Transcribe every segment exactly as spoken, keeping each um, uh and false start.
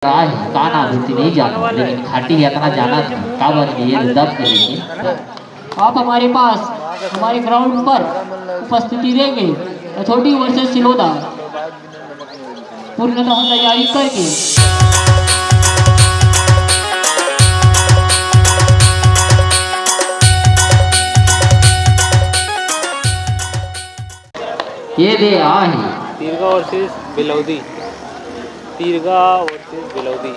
का हे, का नाम हे, तेन नइ जानव, लेकिन खाटी हे, अतना जानत हे, काबर के ये दब के लेकिन। आप हमारे पास, हमारे ग्राउंड पर उपस्थिति देंगे, हथौटी वर्सेस सिलोदा, पूर्णतः तैयारी करके। ये दे आ हे। तिरगा वर्सेस बिलौदी। तिरगा वर्सेस बिलौदी।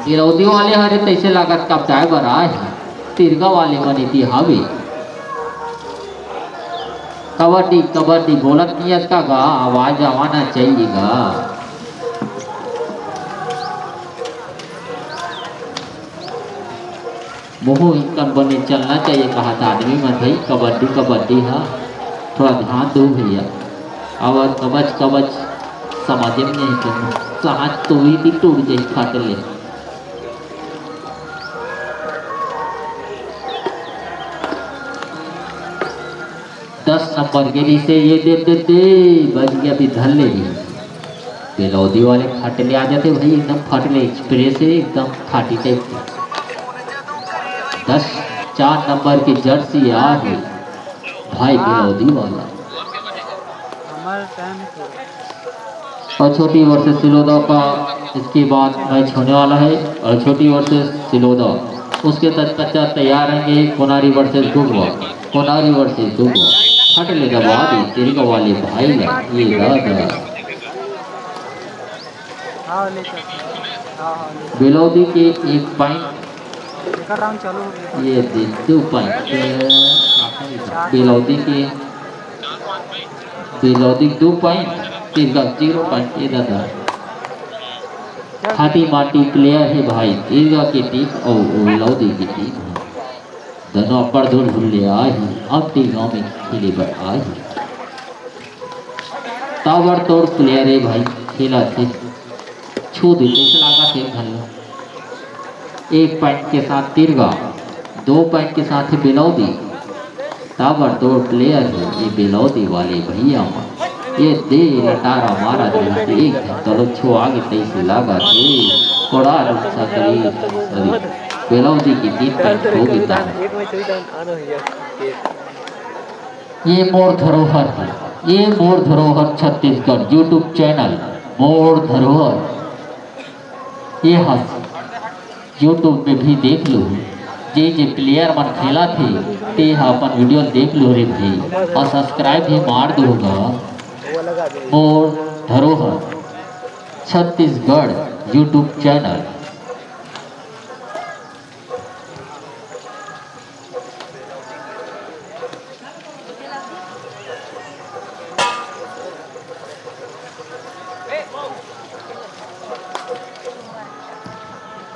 बिलौदी वाले हरे तइसे लागत कपटाए बर आए हे। तिरगा वाले मन एती हावे। कबड्डी, कबड्डी बोलत नियत का गा, आवाज आवाना चाहिए गा। मुहूं इनकन बने चलना चाहिए, कहत आदमी मन भाई, कबड्डी, कबड्डी हा, थोड़ा ध्यान दो भैया। अउ कबच, कबच समझे में नहीं तो साँच तो ही भी टूट जाए, फाट ले। दस नंबर के नीचे ये दे, दे, दे, बच गया, अभी धर ले भी। बेलौदी वाले फट ले आ जाते भाई, एकदम फट ले, एक्सप्रेस है एकदम खाटी टाइप के। दस, चार नंबर की जर्सी आ रही भाई, बेलौदी वाला। हमारे टाइम पे अछोटी वर्सेस सिलोदा का इसके बाद मैच होने वाला है। अछोटी वर्सेस सिलोदा, उसके तत्पश्चात तैयार रहेंगे कोनारी वर्सेस दुगवा। कोनारी वर्सेस दुगवा। फट ले दबा दी तिरगा वाले भाई ला, ये दादा। हाँ, ले चल। हाँ, हाँ, ले। बेलौदी के एक पॉइंट। एकर राउंड चालू हो गया। ये दे, दो पॉइंट। बेलौदी के, बेलौदी के दो पॉइंट, तिरगा जीरो पॉइंट। ये दादा, खाटी माटी प्लेयर है भाई, तिरगा के टीम अउ बेलौदी के टीम है। दोनों अब्बड़ दूर दूर ले आए हैं, अब तिरगा में खेले बर आए हैं। ताबड़तोड़ प्लेयर है भाई, खेलत हे। छू दे, कइसे लागत हे घलो। एक पॉइंट के साथ तिरगा, दो पॉइंट के साथ हे बेलौदी। ताबड़तोड़ प्लेयर हे ये बेलौदी वाले भैया मन। ये दे लटारा मारा दे, एक चलो छो आगे तइसे लागत हे। कोड़ा रुक सकरी, सॉरी, बेलौदी की तीन पॉइंट हो गई था। ये मोर धरोहर हे, ये मोर धरोहर छत्तीसगढ़ YouTube चैनल मोर धरोहर, ये ह YouTube में भी देख लो। जे जे प्लेयर मन खेलत हे, ते ह अपन वीडियो देख लो रे भाई, अउ सब्सक्राइब भी मार दो गा। मोर धरोहर छत्तीसगढ़ YouTube चैनल।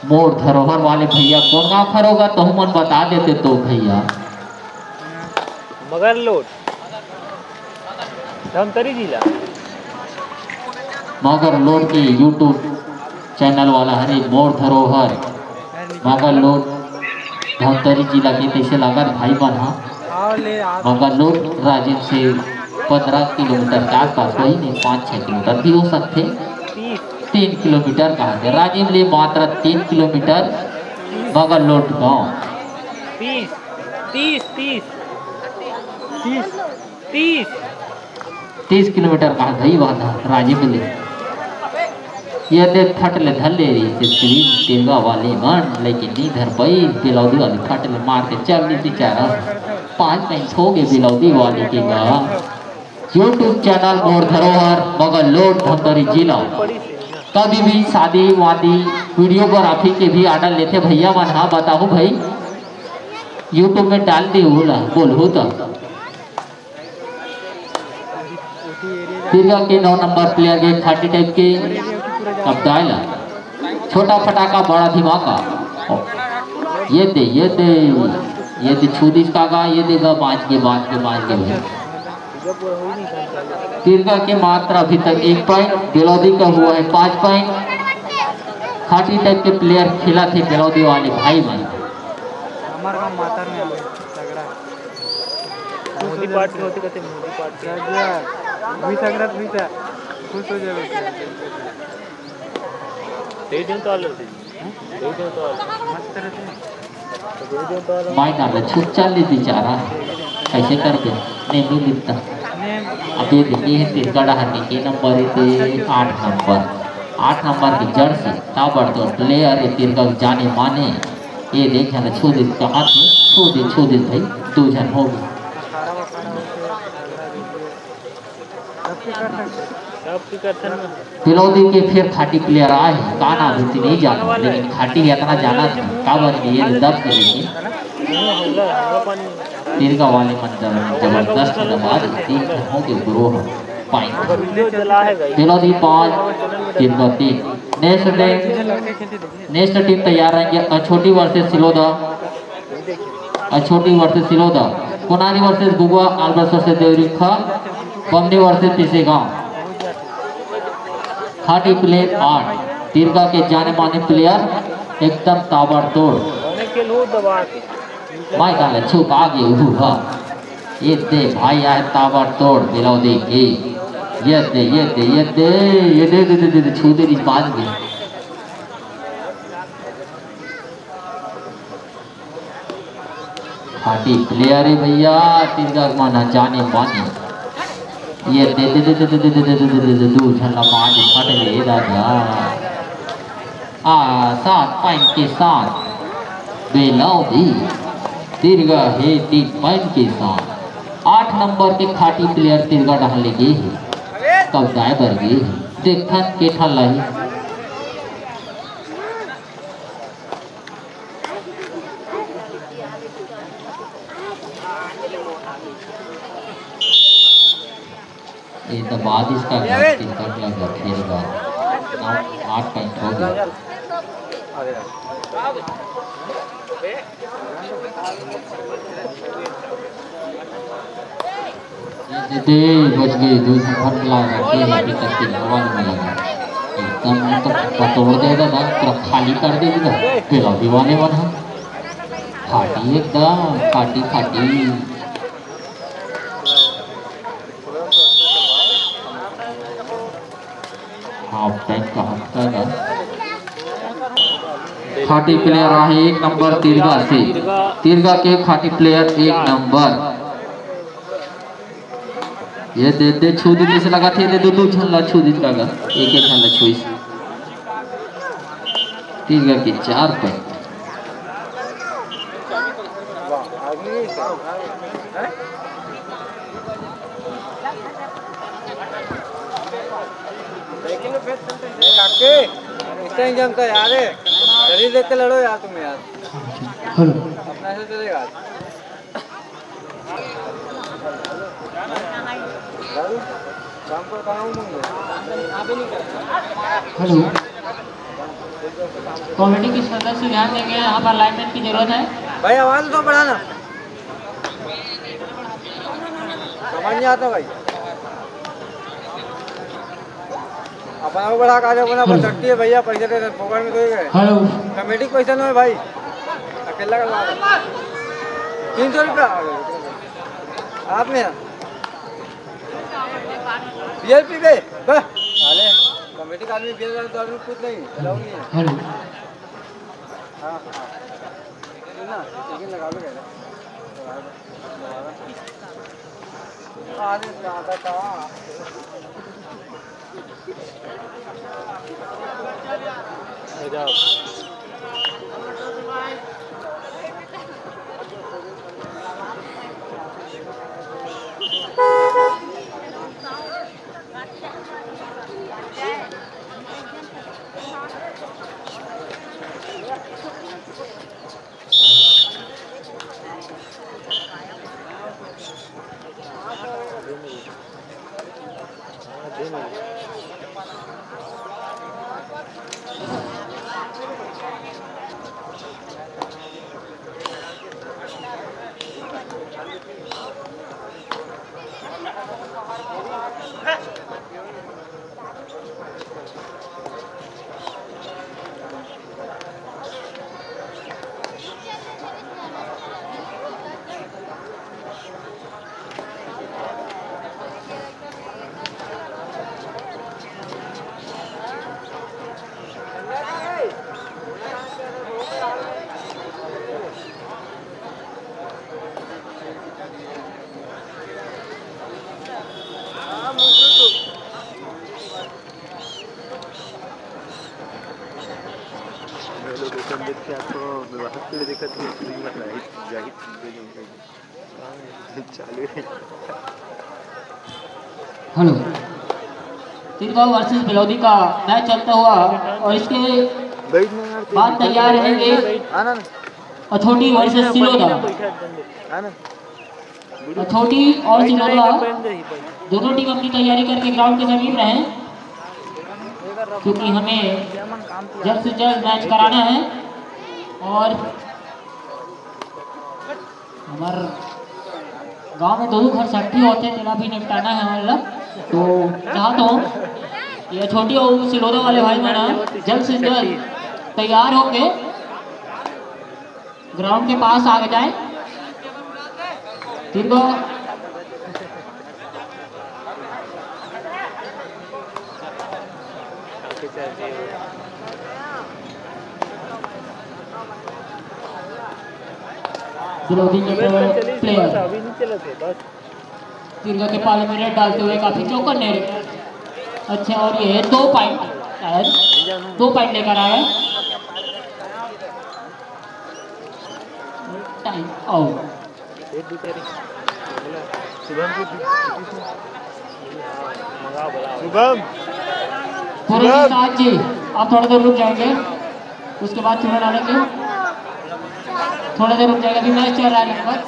मोर धरोहर वाले भैया, कोन गाँव खरोगा, तहू मन बता देते तो भैया। मगरलोड, धमतरी जिला। मगरलोड के YouTube चैनल वाला हरे मोर धरोहर, मगरलोड, धमतरी जिला के। कइसे लागत भाई मन हा? मगरलोड राजिम से पंद्रह किलोमीटर के आसपास होही, नहीं पाँच छः किलोमीटर भी हो सकथे। तीन किलोमीटर कहा थे राजिम ले, मात्र तीन किलोमीटर मगरलोड गाँव। तीस, तीस, तीस। तीस। तीस। तीस किलोमीटर कहा गई बात है राजिम ले। ये दे फट ले धर ले रही थी तीन तिरगा वाले मन, लेकिन नहीं धर पाई। बेलौदी वाली फट ले मार के चल दी बेचारा। पाँच पॉइंट हो गए बेलौदी वाले के गा। YouTube चैनल मोर धरोहर, मगरलोड, धमतरी जिला। कभी भी शादी वादी, वीडियोग्राफी के भी ऑर्डर लेथे भैया मन, हाँ बताहू भाई, YouTube में डाल दे, बोलहू तो। तिरगा के नौ नंबर प्लेयर के खाटी टाइप के कपटाए ला छोटा फटाका बड़ा धमाका। ये दे, ये दे, ये दे छू दिस का गा, ये देगा बाँच के, बाँच के, बाँच के भाई। तिरगा के मात्र अभी तक एक पॉइंट, बेलौदी का हुआ है पाँच पॉइंट। खाटी टाइप के प्लेयर खेलथे बेलौदी वाले भाई मन। हमार गाँव मातर में आवे, तगड़ा। मोदी पार्ट में होते कहते मोदी पार्ट में। हुई सकरत हुई था, खुश हो जावे। माय ना ले छुप चाली बेचारा, कैसे करबे? नहीं, नहीं लिखता। अब ये देखिए, तिरका डहर के नंबर हे ते आठ नंबर। आठ नंबर के जर्सी, ताबड़तोड़ प्लेयर हे, तिरका के जाने माने। ये देख, झन छू दे, कहा थे, छू दे, छू दे भाई, दू झन हो गए। पिलौदी के फेर खाटी प्लेयर आए हे, का नाम हे, नहीं जाना, लेकिन खाटी हे, इतना जाना था, का बात नहीं, ये दब के लेकिन तिरका वाले मन जब-, जबरदस्त दबा दी, तीन ठन हो गए गुरु ह, पॉइंट। पिलौदी पाँच, तिरका तीन। नेक्स्ट टीम, नेक्स्ट टीम तैयार रहेंगे, अ, छोटी वर्सेस सिलोदा। अ, छोटी versus Siloda, Konari versus Gugwa, Albas versus Devrikha, Bamni versus Pisegaon. खाटी प्लेयर आठ, तिरका के जाने माने प्लेयर, एकदम ताबड़तोड़। माय का ले छुप आगे उहू हा। ये दे भाई आए ताबड़तोड़, दिलाओ दे के। ये दे, ये दे, ये दे, ये दे, दे, दे, दे, दे, छू दे, रिस्पान के। खाटी प्लेयर हे भैया, तिरका के माने जाने माने। ये दे दे दे दू झन ला मार दे, फट ले दादा। आ, सात पॉइंट के साथ बेलौदी तिरका हे, तीन पॉइंट के साथ। आठ नंबर के खाटी प्लेयर तिरका डहर ले गे हे, कब दाए बर गे हे, देखथन के ठन लाही। ये तो बाद इसका घर तिरका लगा, खेल बार। आठ, आठ पॉइंट हो गया। ये दे, बच गई, दू झन भर मिला रहा, ये है, अभी तक के हवा में लगा। एकदम ये तो पतोड़ देगा ना, पूरा खाली कर देगा, पेला दीवाने बना। खाटी एकदम, खाटी, खाटी। हाफ टाइम का हफ्ता का। खाटी प्लेयर आहे एक नंबर तिरगा से, तिरगा के खाटी प्लेयर एक नंबर। ये दे, दे, छू दे, कैसे लगा थे, दे दो, दो झन ला छू दे, लगा, एक, एक झन ला छुईस। तिरगा के चार पॉइंट। जल्दी लेके लड़ो यार तुम यार। हेलो। अपना से चलेगा। हेलो। कमेटी के सदस्य ध्यान देंगे, यहाँ पर अलाइनमेंट की जरूरत है। भाई, आवाज तो बढ़ाना। समझ नहीं आता भाई। अपन आगू बढ़ा के आ जाओ, अपन हेलो। टट्टी है भैया, पैसे दे दे, फोकट में तो ही गए। हेलो। कमेटी के पैसा नहीं है भाई, अकेला का बात है। तीन सौ रुपया आप में है। बियर पीबे? बस। साले, कमेटी का आदमी बियर दारू कुछ नहीं, अलाउ नहीं है। हेलो। हाँ, हाँ। ना, लेकिन लगा भी गए। अरे, ज्यादा था। लोकेशन देख के आपको वहाँ पे दिखा तो स्क्रीन में लाइट जाहिर चीज़ें जो चालू है। हेलो। तिरगांव वर्सेस बेलौदी का मैच चलता हुआ और इसके बाद तैयार रहेंगे अछोटी वर्सेस सिलोदा। अछोटी और सिलोदा दोनों टीम अपनी तैयारी करके ग्राउंड के समीप रहें, क्योंकि हमें जल्द से जल्द मैच कराना है। और हमर गांव में दो घर सट्ठी होते, तेला भी निपटाना है हमन ला। तो चाहता हूँ ये अछोटी और सिलोदा वाले भाई मन जल्द से जल्द तैयार होके ग्राउंड के पास आ जाए। तीन गो विरोधी के प्लेयर तिरगा के पाले में रेड डालते हुए काफी चौकन्ने। अच्छा, और ये दो पॉइंट, शायद दो पॉइंट लेकर आए। Time out. शुभम। पूरे साथ जी, आप थोड़ा देर रुक जाएंगे, उसके बाद चूना डालेंगे। थोड़ा देर रुक जाएगा, अभी मैच चल रहा है लगभग।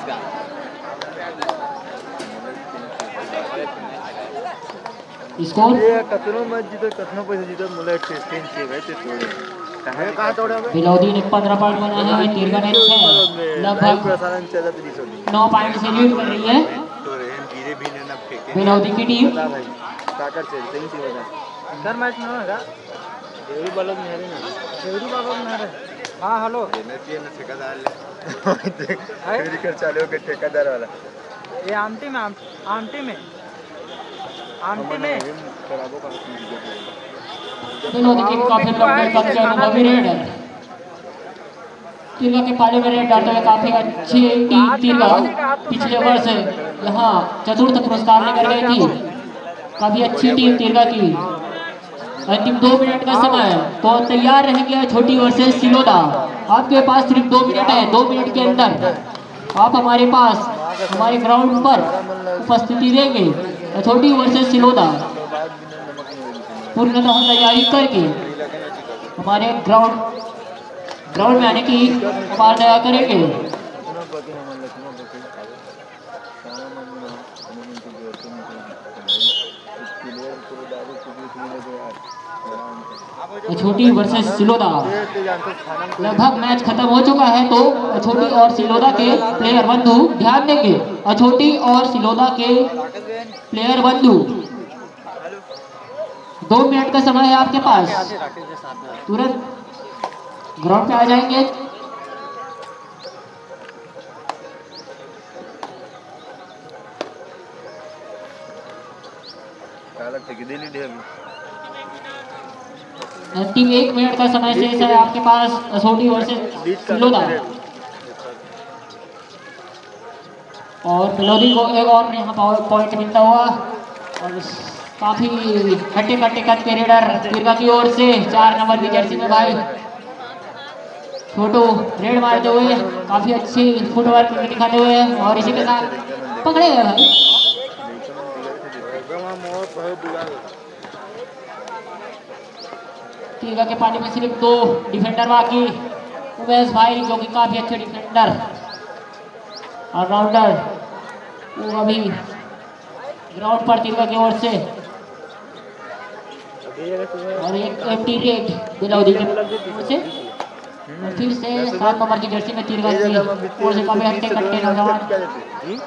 स्कोर ये कतनो मैच जीते, कतनो पैसा जीते, मुला एक टेस्टिंग के भाई ते तोड़े। कहाँ कहाँ तोड़े? बिलौदी ने पंद्रह पॉइंट बनाए हैं, तिरगा ने छह। लगभग प्रसारण चलत रही सोनी। नौ पॉइंट से लीड कर रही है। तो रेहन गिरे भी ने ना फेंके। बिलौदी की टीम। बता भाई, ताकत से सही से बता। सर, मैच में होगा। देवरी बालक में है ना। देवरी बालक में है। हाँ, हेलो। एनएससी ने ठेकेदार ले। देख, है? फिर कर चालू हो गए ठेकेदार वाला। ये आमटी में, आम-, आमटी में। आमटी में। बिलौदी की काफी लंबे कब्जे में अनुभवी रेड है। तिरगा के पाले में रेड डालते हुए काफी अच्छी टीम तिरगा पिछले वर्ष यहाँ चतुर्थ पुरस्कार लेकर गई थी। काफी अच्छी टीम तिरगा की। अंतिम दो मिनट का समय है, तो तैयार रहेंगे अछोटी वर्सेस सिलोदा। आपके पास सिर्फ दो मिनट है, दो मिनट के अंदर आप हमारे पास, हमारे ग्राउंड पर उपस्थिति देंगे। अछोटी वर्सेस सिलोदा पूर्णतः तैयारी करके हमारे ग्राउंड, ग्राउंड में आने की अपार दया करेंगे। अछोटी वर्सेस सिलोदा। लगभग मैच खत्म हो चुका है, तो अछोटी और सिलोदा के प्लेयर बंधु ध्यान देंगे। अछोटी और सिलोदा के प्लेयर बंधु, दो मिनट का समय है आपके पास, तुरंत ग्राउंड पे आ जाएंगे। काला टिक दे ली ढेर। अंतिम एक मिनट का समय शेष है आपके पास, अछोटी वर्सेस सिलोदा। और बिलौदी को एक और यहाँ पॉइंट मिलता हुआ और काफी हट्टे कट्टे कद के रेडर तिरगा की ओर से चार नंबर की जर्सी में भाई छोटू रेड मारते हुए काफी अच्छी फुटवर्क दिखाते हुए और इसी के साथ पकड़े गए भाई। तिरगा के पाले में सिर्फ दो डिफेंडर बाकी। उमेश भाई जो कि काफी अच्छे डिफेंडर ऑलराउंडर, वो अभी ग्राउंड पर तिरगा की ओर से और एक एम्प्टी रेड बिलौदी की ओर से। और फिर से सात नंबर की जर्सी में तिरगा की ओर से काफी हट्टे कट्टे नौजवान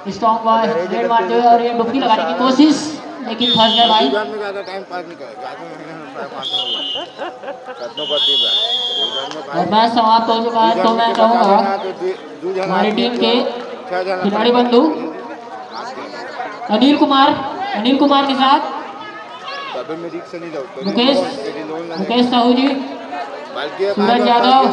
स्ट्रॉन्ग बॉय रेड मारते हुए और ये डुबकी लगाने की कोशिश, लेकिन फंस गया भाई। और मैच समाप्त हो चुका है, तो मैं चाहूंगा हमारी टीम के खिलाड़ी बंधु अनिल कुमार, अनिल कुमार के साथ मुकेश, मुकेश साहू जी, सूरज यादव,